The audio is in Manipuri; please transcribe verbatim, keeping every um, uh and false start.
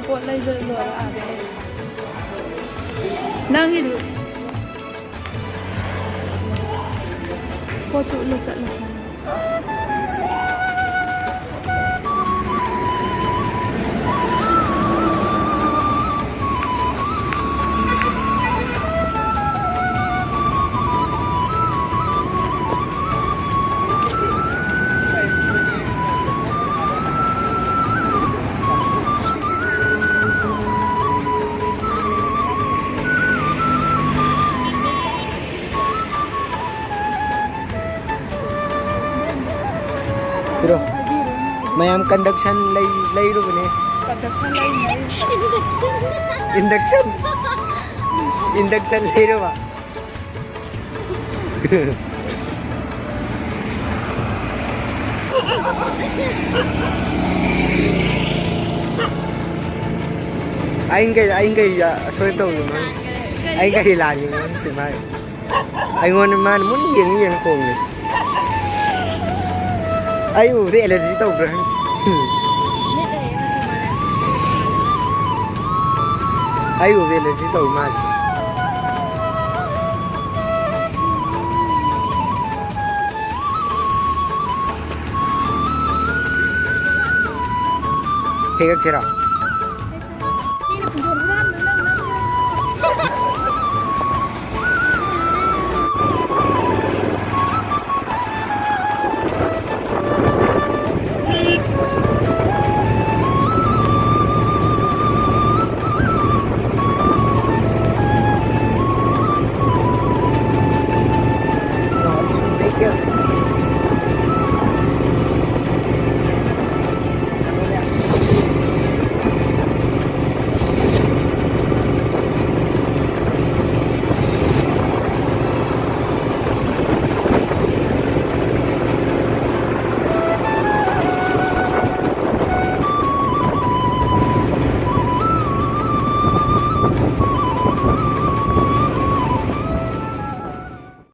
ꯄꯣꯠ ꯂꯩꯕ ꯂꯣꯏꯔ ꯑꯥꯗ ꯂꯩ꯫ ꯅꯪꯒꯤꯗꯨ ꯄꯣꯠꯇꯨ ꯎꯠꯂ ꯆꯠꯂꯁꯤ꯫ ꯄꯤꯔꯣ꯫ ꯃꯌꯥꯝ conduction ꯂꯩ-, ꯂꯩꯔꯨꯕꯅꯦ꯫ Conduction ꯂꯩꯅꯩ꯫ Induction꯫ Induction꯫ Induction ꯂꯩꯔꯨꯕ꯫ ꯑꯩꯅ ꯀꯩ, ꯑꯩꯅ ꯀꯩ ꯑꯁꯣꯏꯕ ꯇꯧꯔꯤꯅꯣ? ꯑꯩ ꯀꯔꯤ ꯂꯥꯜꯂꯤꯅꯣ? ꯃꯥ ꯑꯩꯉꯣꯟꯗ ꯃꯥꯅ ꯃꯨꯟꯅ ꯌꯦꯡ ꯌꯦꯡ ꯈꯣꯡꯉꯤꯁꯦ꯫ ꯑꯩ ꯎꯕꯗ allergy ꯇꯧꯕ꯭ꯔꯥ ꯈꯪꯗꯦ꯫ ꯑꯩ ꯎꯕꯗ allergy ꯇꯧ ꯃꯥꯜꯂꯦ꯫ ꯍꯦꯛꯂꯛꯁꯤꯔꯣ?